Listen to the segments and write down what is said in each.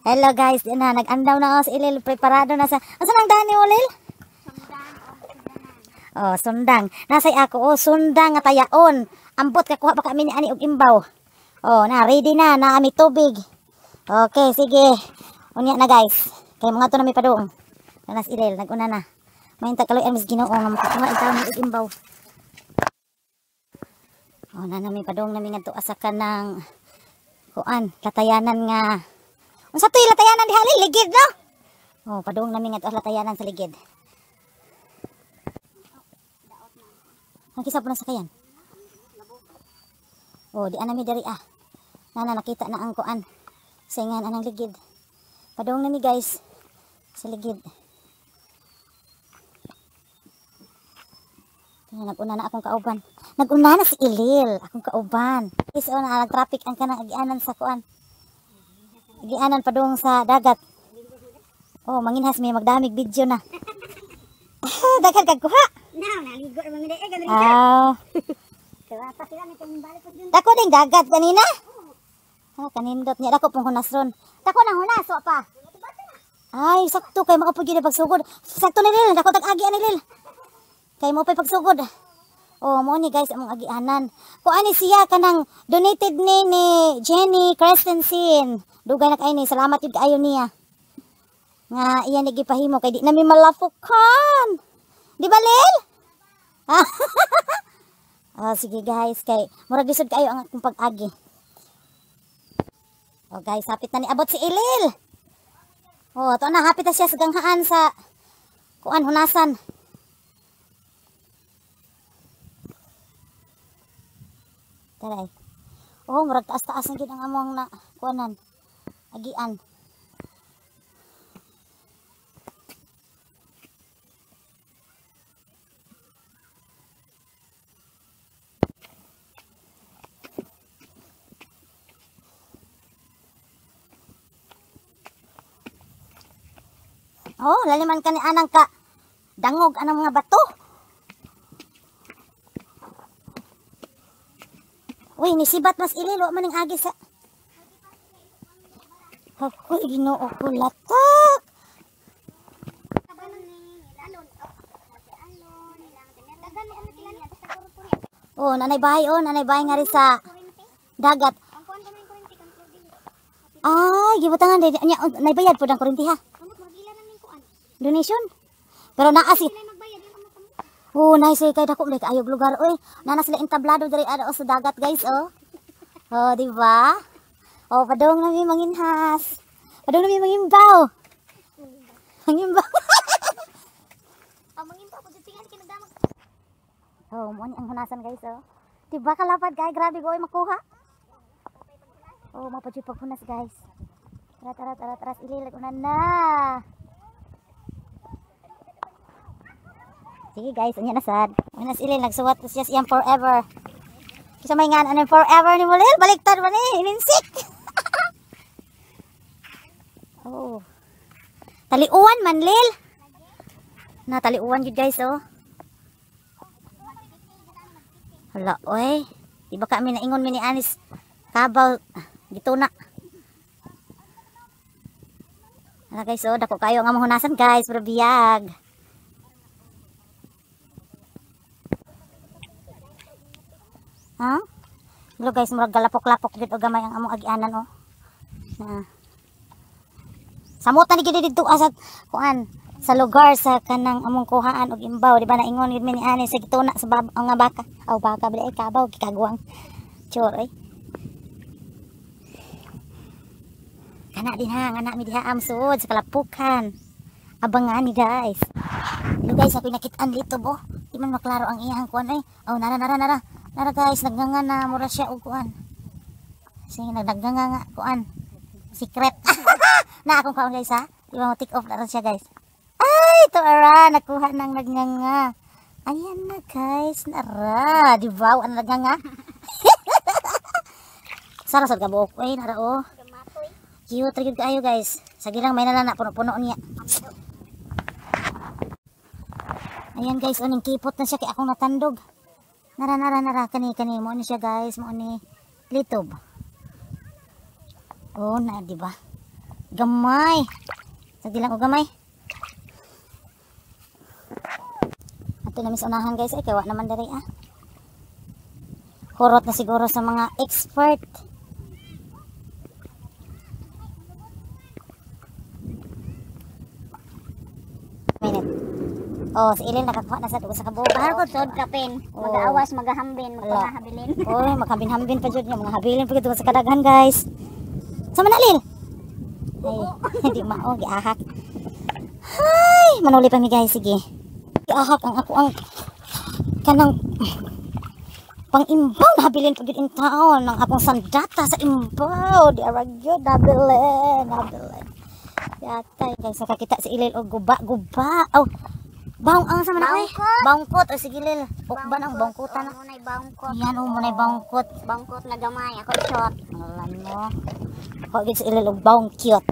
Hello guys, di na nag-andaw na ako sa Ilil, preparado na sa. Asa nang daan ni Ulil? Oh, sundang. Nasay ako, oh, sundang nga tayaon. Ambot kakuha pa kami ni ani og imbaw. Oh, na ready na, na ami tubig. Okay, sige. Unya na guys. Kay mga to na mi padung. Nanas Ilil, naguna na. Mahinta kaloy ang mis Ginoo nga makakuha itaw ni og imbaw. Oh, na nami padung nami ngadto asa ka ng kuan, latayanan nga. Unsa to'y latayanan diha li? Ligid no? Oh, padung nami ngadto latayanan sa ligid. Ang kisa po na sakayan. Oh, di anami diri ah. Nana nakita na ang kuan. Singan anang ligid. Padung nami guys sa ligid. Nag-una na akong kauban. Nag-una na si Ilil, akong kauban. Is na nag-traffic ang kanang agianan sa kuan. Agianan padung sa dagat. Oh, manginhas may magdamig video na. Daghan kag kuha. Now, naligo ra man eh ganun. Ah. Dako ding dagat kanina. Ah, kanindot niya dako pong hunas ron. Dako nang hunas wa pa. Ay, sakto kay makapugi na pagsugod. Sakto ni Lil, dako tag agi ani Lil. Kay mo pa'y pagsugod. Oh, mo ni guys among agianan. Kuan ni siya kanang donated ni Jenny Christensen. Dugay na kay ni, salamat jud kaayo niya. Nga iya ni gipahimo kay di nami malafukan. Di ba Lil? Oh, sige guys, kay murag lisod kaayo ang akong pag-agi. Oh guys, hapit na ni abot si Ilil. Oh, to na hapit na siya sa ganghaan sa kuan hunasan. Taray. Oh, murag taas-taas na gid ang among na kuanan. Agian. Oh, laliman ka ni anang ka dangog anang mga bato. Uy, nisibat mas ililo man ang agi sa. Ako Ginoo ko latak. Oh, nanay bahay oh, nanay bahay nga rin sa dagat. Ay, gibutangan din nya nay bayad pud ang kuryente ha. Donation. Pero naa si Oh, nice kay dako man kaayo lugar oy. Nana sila entablado diri ada sa dagat guys oh. Oh, di ba? Oh, padung nami manginhas. Padung nami mangimbaw. Mangimbaw. Oh, mangimbaw pud tingali kay nagdamag. Oh, mo ni ang hunasan guys oh. Di ba kalapad guys, grabe goy makuha. Oh, mapajud paghunas guys. Tara tara tara tara ililag una na. Sige guys, unya na sad. Unya na si Ilil, nagsuwat na siya siyang forever. Kisa may nga ano forever ni Mulil, baliktad ba ni? Ininsik! Oh. Taliuan man, Lil! Na, taliuan yun guys, oh. Hala, oy. Di ba kami naingon mi ni Anis? Kabaw, gito na. Hala guys, oh. Dako kayo nga mahunasan guys, pero biyag. Ha? Hello guys, murag galapok-lapok gid og gamay ang among agianan oh. Na. Samot na ni gid didto sa kuan sa lugar sa kanang among kuhaan og imbaw, di ba naingon gid mi ni ani sa gituna sa nga baka. Aw baka bali ay kabaw gikaguang. Chor oy. Kana din ha, ngana mi diha amsud sa kalapukan. Abangan ni guys. Hello guys, ako'y nakit-an dito bo. Di man maklaro ang iyang kuan ay. Aw nara nara nara. Nara guys, nagnganga na mura siya og kuan. Sige, nagnganga nga kuan. Secret. Na akong kaon guys ha. Di ba mo take off na ron siya guys. Ay, to ara nakuha nang nagnganga. Ayan na guys, nara. Di ba ang nagnganga? Sara sad ka buok oy, nara oh. Cute ra gyud kaayo guys. Sige lang may nalana puno-puno niya. Ayan guys, uning kipot na siya kay akong natandog. Nara nara nara kani kani mo ni siya guys, mo ni litob. Oh na di ba? Gamay. Sagdi lang og gamay. Ato na mis unahan guys, ay kay wa naman diri ah. Hurot na siguro sa mga expert. Minute. Oh, si Ilin nakakuha na sa dugo sa kabuok. Bahal ko sod kapin. Oo. Mag-aawas, magahambin, Ala. magpangahabilin. Oy, maghambin-hambin pa jud nga mga habilin pa gid sa kadaghan guys. Sama na Lil. Ay, di mao giahak. Hay, manuli pa mi guys, sige. Giahak ang ako ang kanang pang-imbaw na habilin pa gid in town ang akong sandata sa imbaw. Di ara gyud nabilin, nabilin. Yatay guys, nakakita si Ilil og guba-guba. Oh, bawng ang sama na oy. Bangkot. Bangkot o sige Lil. Ukban ang bangkutan na. Oh, muna'y bangkot. Yan o, muna'y bangkot. Bangkot na gamay. Ako short. Alam mo. Ako gid sa Ilil og bawng cute.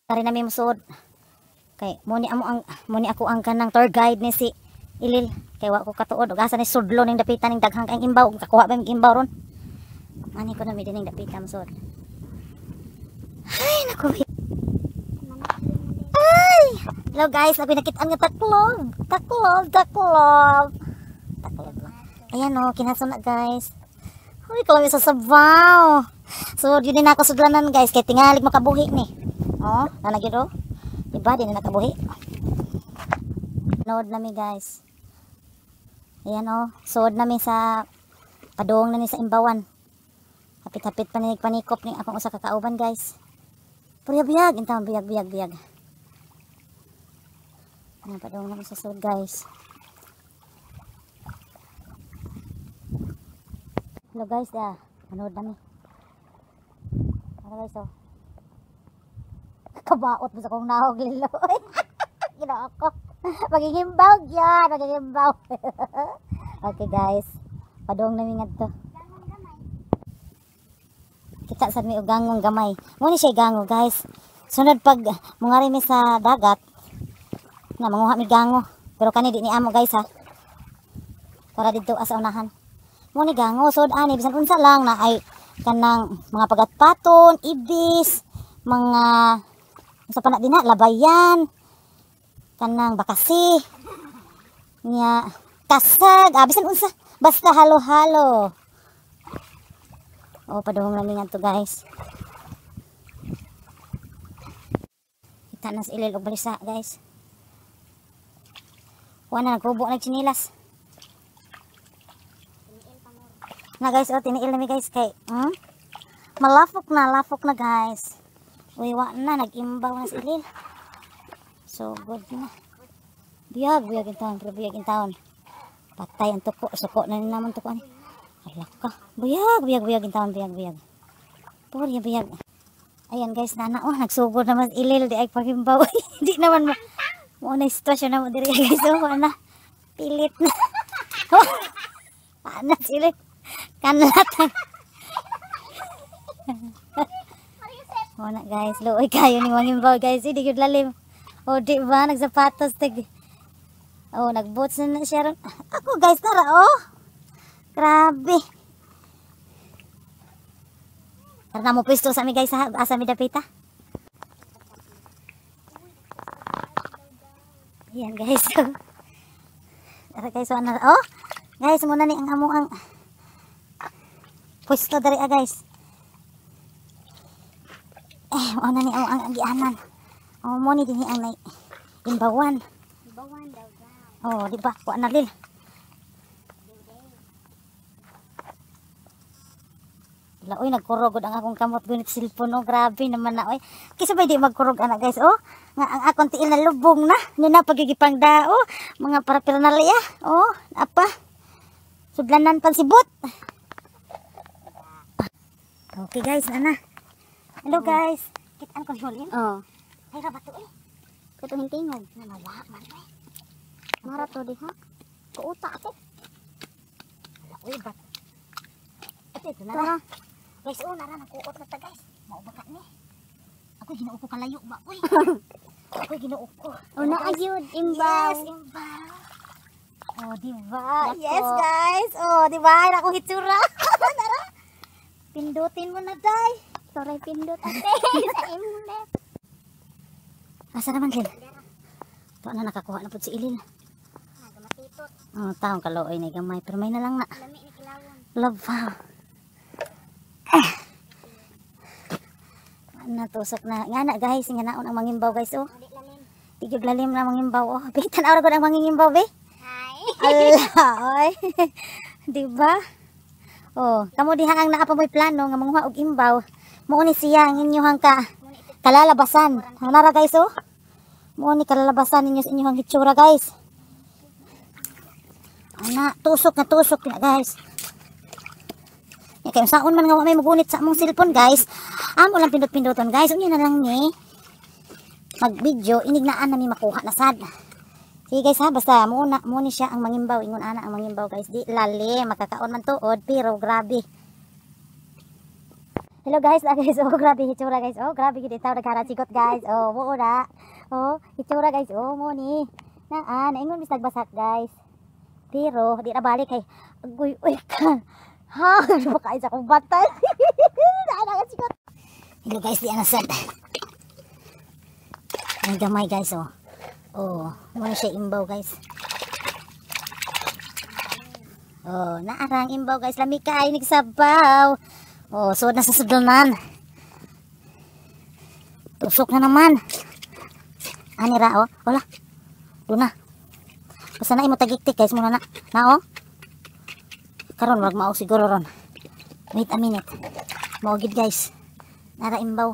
Tari na mi musod. Kay mo ni amo ang mo ni ako ang kanang tour guide ni si Ilil. Kay wa ko katuod og asa ni sudlo ning dapitan ning daghang kaayong imbaw, ug kakuha ba mig imbaw ron. Ani ko na mi dining dapita musod. Ay naku. Ay! Hello guys, labi nakitaan nga taklob. Taklob, taklob. Taklob lang. Ayan oh, kinaso na guys. Uy, kalami sa sabaw. So, yun din ako sudlanan guys. Kay tingalig makabuhi ni. Oh, nanagid oh. Diba, di na nakabuhi. Nood nami guys. Ayan oh, suod nami sa padung na ni sa imbawan. Hapit-hapit pa ni panikop ni akong usa ka kauban guys. Pero biyag, intawon biyag biyag biyag. Ayan, padung nami sa suod guys. Hello guys, ah, manood nami. Ano guys oh. Kabaot mo sa kong nahog lilo. Ginoo ko. Magigimbaw yan, magigimbaw. Okay guys, padung nami ngadto. Kita sad mi og gangong gamay. Mo ni siya gango guys. Sunod pag mungari mi sa dagat, na manguha mi gango. Pero kani di ni amo guys ha. Para didto sa unahan. Mo ni gango sud ani bisan unsa lang na ay kanang mga pagatpaton, ibis, mga unsa pa na dinha, labayan, kanang bakasi, nya kasag, bisan unsa, basta halo-halo. Oh, padung nami ngadto guys. Kita na sa Ilil og balisa guys. Wa na naghubo na tsinilas. Na guys, oh tiniil nami guys kay malafok na, lafok na guys. Uy, wa na nag-imbaw na si Ilil. So good na. Biyag, biyag in town, pero biyag in town. Patay ang tuko, suko na naman tuko ani. Alak ka. Buyag, buyag, buyag in town, buyag, buyag. Purya buyag. Ayan guys, nana oh, nagsugod naman Ilil di ay pagimbaw. Di naman mo. Mo na sitwasyon na mo diri guys, oh, wala. Pilit na. Ana si Ilil. Kanlatan. Wala guys, luoy kayo ni mangimbaw guys, di gyud lalim. Oh, di ba nagsapatos tag. Oh, nagboots na siya ron. Ako guys, tara oh. Grabe. Tara na mo pwesto sa mi guys ha, asa mi dapita. Ayan guys. Tara guys, wala. Oh, guys, muna ni ang amo ang pwesto diri ah guys. Muna ni ang agianan. Oh, mo ni dinhi ang nay imbawan. Imbawan daw. Oh, di ba? Wa na lil. La, oy, nagkurog ang akong kamot gunit cellphone, oh, grabe naman na, oy. Kisa ba di magkurog ana guys, oh? Nga ang akong tiil na lubong na, ni na pagigipang da, oh. Mga parapernalya, oh, apa. Sudlanan pansibot. Okay guys, ana. Hello guys. Kitaan ko ni Jolene. Oh. Ay ra ba to, oy? Katong hintingog. Na nawala man, oy. Mara to diha. Kuuta ako. Ala, oy, bat. Ito, ito na. Tara. Guys, oh, nara, nagkuot na ta, guys. Mao ba ka ni? Ako ginoo ko kalayo ba, uy. Ako ginoo ko. Oh, na ayud, imbaw. Yes, imbaw. Oh, di ba? Nako. Yes, guys. Oh, di ba? Ay, akong hitsura. Nara. Pindutin mo na, day. Sorry, pindot ate. Sa imong left. Asa naman, Lil? Ito na, nakakuha na po si Ilil. Oh, taong kalooy na gamay. Pero may na lang na. Love. Natusok na. Nga na, guys. Nga naon ang mangimbaw, guys. Oh. Tigib lalim na mangimbaw. Oh. Be, tanaw ra ang mangimbaw, be. Ala, oy. Diba? Oh, kamo diha ang naa pa mo'y plano nga manguha og imbaw. Mao ni siya ang inyuhang kalalabasan. Nara guys, oh. Mao ni kalalabasan ninyo sa inyuhang hitsura, guys. Ana, tusok na guys. Ya kay saon man nga wa may mugunit sa among cellphone, guys. Amo lang pindot-pindoton, guys. Unya na lang ni mag-video inignaan na mi makuha na sad. Sige guys ha, basta mo ni siya ang mangimbaw, ingon ana ang mangimbaw guys. Di lali, makakaon man tuod pero grabe. Hello guys, guys, oh grabe hitsura guys. Oh grabe gid taw nagharat sigot guys. Oh mo na. Oh hitsura guys, oh mo ni. Naa, naingon bis nagbasak guys. Pero di na balik kay agoy uy ka. Ha, baka isa akong batay. Naa na sigot. Hello guys, di ana sad. Ang gamay guys oh. Oh, muna siya imbaw guys. Oh, naarang imbaw guys, lami kay nagsabaw. Oh, so nasa sudlanan. Tusok na naman. Ani ra oh, wala. Doon na. Basta na imo tagiktik guys muna na. Na oh. Karon wag mao siguro ron. Wait a minute. Mao gid guys. Nara imbaw.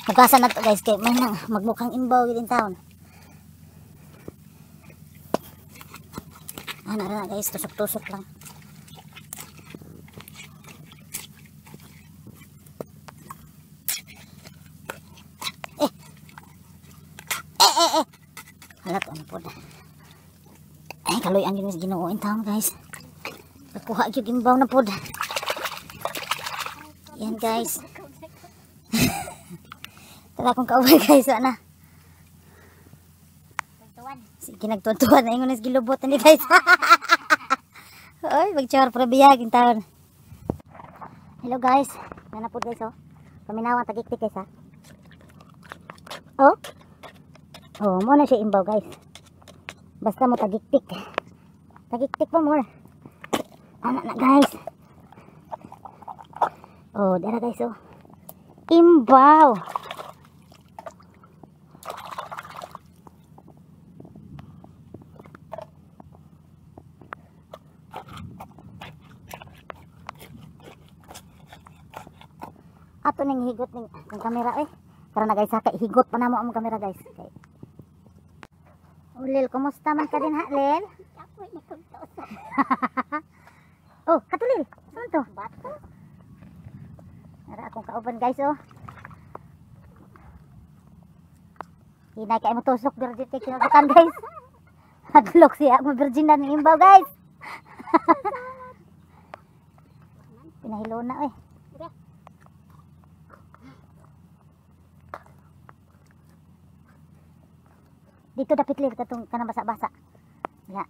Hugasan na to guys kay may nang magmukhang imbaw gid in town. Ana ra guys, tusok-tusok lang. Eh. Eh. Hala to ano pod. Ay kaloy ang ginis Ginoo in town guys. Nakuha gyud imbaw na pod. Yan guys. Tara akong kauban guys, ana. Sige, nagtuwan-tuwan na ingon gilubot ni guys. Oy, magchar para biyag in taon. Hello guys, nana po guys oh. Paminaw ang tagiktik guys ha. Oh. Oh, mo na siya imbaw guys. Basta mo tagiktik. Tagiktik pa more. Ana na guys. Oh, dara guys oh. Imbaw. Ato ning higot ning ang kamera eh. Karon na guys, ha, kay higot pa namo ang kamera guys. Okay. Ulil, kumusta man ka din ha, Lil? Oh, katulil. Saan to? Bato. Nara akong kauban guys oh. Hinay kay mo tusok virgin kay kinabukan guys. Hadlok siya mo virgin na ning imbaw guys. Pinahilo na eh. Dito dapit lil katong kanang basa-basa. Ya.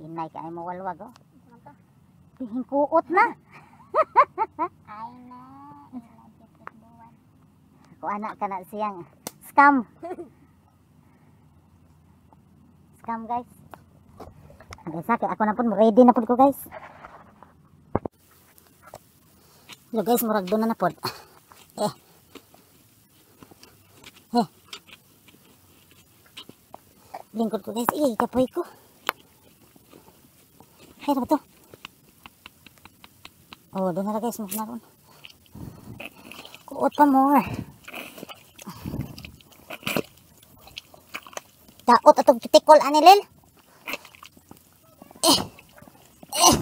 Hinay kay mo walwag oh. Hingkuot na. Ay na. Ko anak ka na siyang scam. Scam guys. Guys, okay, ako na pud ready na pud ko guys. Hello guys, murag doon na pod. Eh. Eh. Lingkod ko guys. Eh, kapoy ko. Ay, ano ba to? Oh, doon na guys. Muna ron. Kuot pa more. Daot atong kitikol, anilil. Eh. Eh.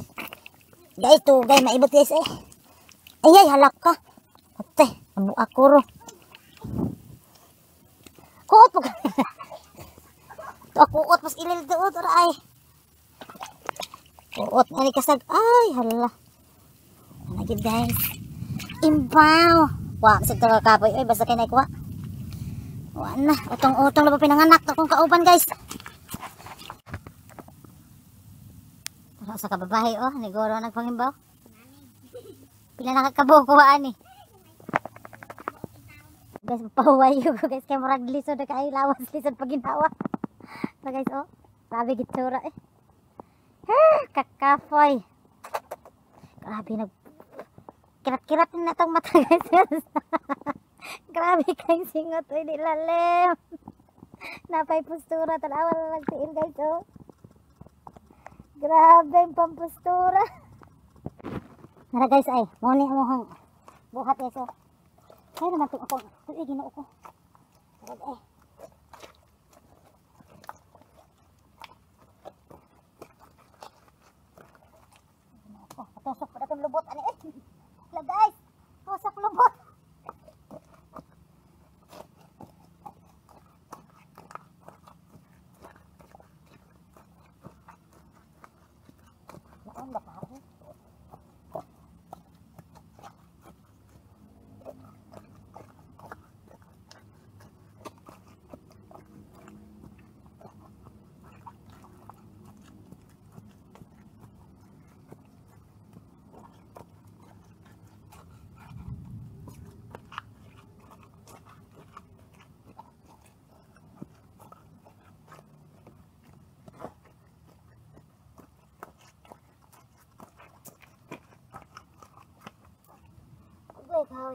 Guys, to, guys, maibot guys eh. Ay, ay, halak ka. Ate, amo ako ro. Kuot po ka. To, kuot, mas ilil doot, ora ay. Kuot, ani kasag. Ay, hala. Nagid guys. Imbaw. Wa, sa kapoy. Ay, basta kay naikuha. Wa na. Utong-utong na pa pinanganak akong kauban guys. Tara sa kababae oh, nigoro nagpangimbaw. Pila nakakabukuhaan eh. Guys, pahuway ko guys. Kaya murag lisod na kayo. Lawas lisod pag ginawa. So guys, oh. Grabe gitsura eh. Kakafoy. Grabe nag... Kirat-kirat na itong mata guys. Grabe kayong singot. Uy, di lalim. Napay postura. Tanawa na lang tiil guys, oh. Grabe yung pampustura. Nara guys ay, muna ang muhang buhat guys, oh. Kaya naman itong akong, uy, ginoo ko. Grabe ay. Ginoo ko, patusok pa na itong lubot. Ano eh? Hello guys, tusok lubot. Naon ba pa? Ikaw,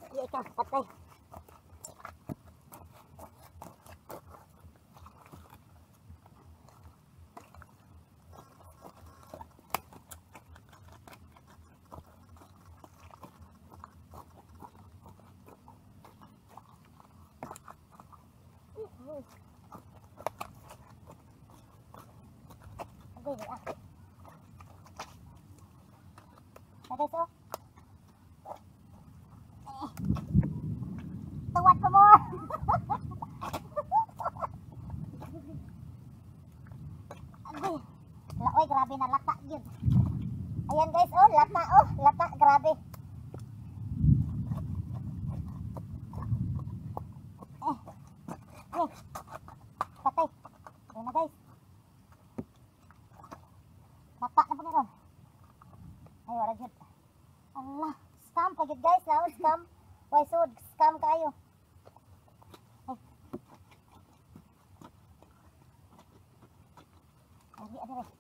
iya ikaw, patay. Agoy, ah. Tagay so. Tuwad pa mo. Agoy. Oy, grabe na lata gyud. Ayan guys, oh, lata oh, lata grabe. Eh. Eh. Patay. Ayan na guys. Lata na po ni ron. Ay, wala gyud. Allah, scam pa gyud guys, laon scam. Why so scam kayo? Ay. Ari, ari, ari.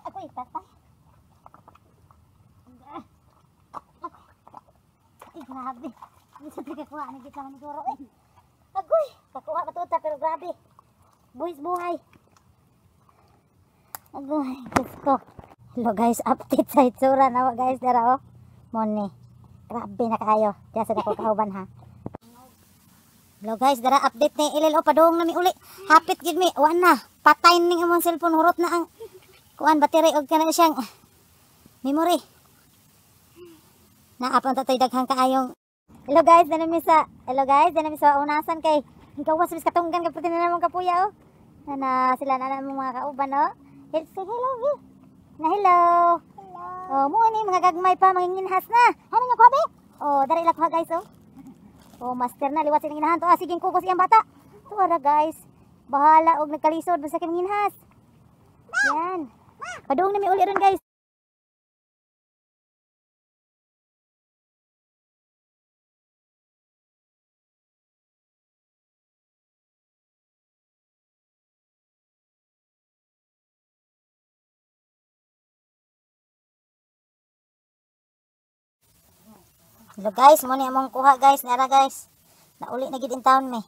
Agoy, patay. Ay, grabe. Hindi sa tagakuha. Nagit naman ni Goro eh. Agoy! Kakuha matuta pero grabe. Buhis buhay. Agoy, Diyos ko. Hello guys, update sa itsura na guys. Dara oh. Money. Grabe na kayo. Diyan sa dako kauban ha. Hello guys, dara update ni Ilil. O, padung na mi uli. Hapit gid mi. Wan na. Patay ning among cellphone. Hurot na ang kuan battery og kana siyang memory. Naapon ta toy daghang kaayong. Hello guys, danami sa. Hello guys, danami sa unasan kay gawas mis katunggan ka pati na namong kapuya oh. Na sila na namong mga kauban oh. Say hello vi. Na hello. Hello. Oh, mo ni mga gagmay pa manginginhas na. Ano nga kuha be? Oh, dara ila kuha guys oh. Oh, master na liwat silang inahan to. Ah, sige kukos iyang bata. Tuara guys. Bahala og nagkalisod basta kay manginhas. Yan. Padung na mi uli ron guys. Hello guys, mo ni among kuha guys, nara guys. Nauli na gid in town me.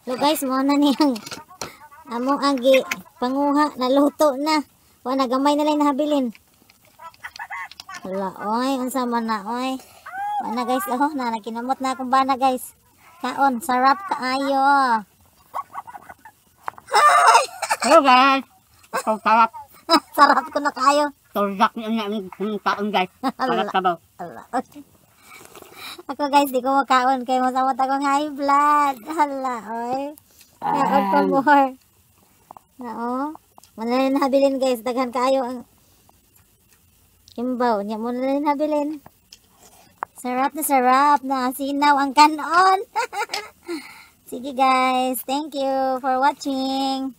Hello guys, mo na niyang among ang gi panguha, naluto na. Wa na gamay na lang nahabilin. Hala oy, unsa man na oy. Wa na guys, oh, na nakinamot na akong bana guys. Kaon, sarap kaayo. Hi! Hello guys. Ako sarap. Sarap ko na kaayo. Turzak niya ang kaon guys. Sarap sabaw. Ala. Ako guys, di ko makaon kay mosamot akong high blood. Hala oy. Kaon pa more. Oo. Mao na lang nabilin, guys. Daghan kaayo ang imbaw. Nya mao na lang nabilin. Sarap na sarap na sinaw ang kanon. Sige, guys. Thank you for watching.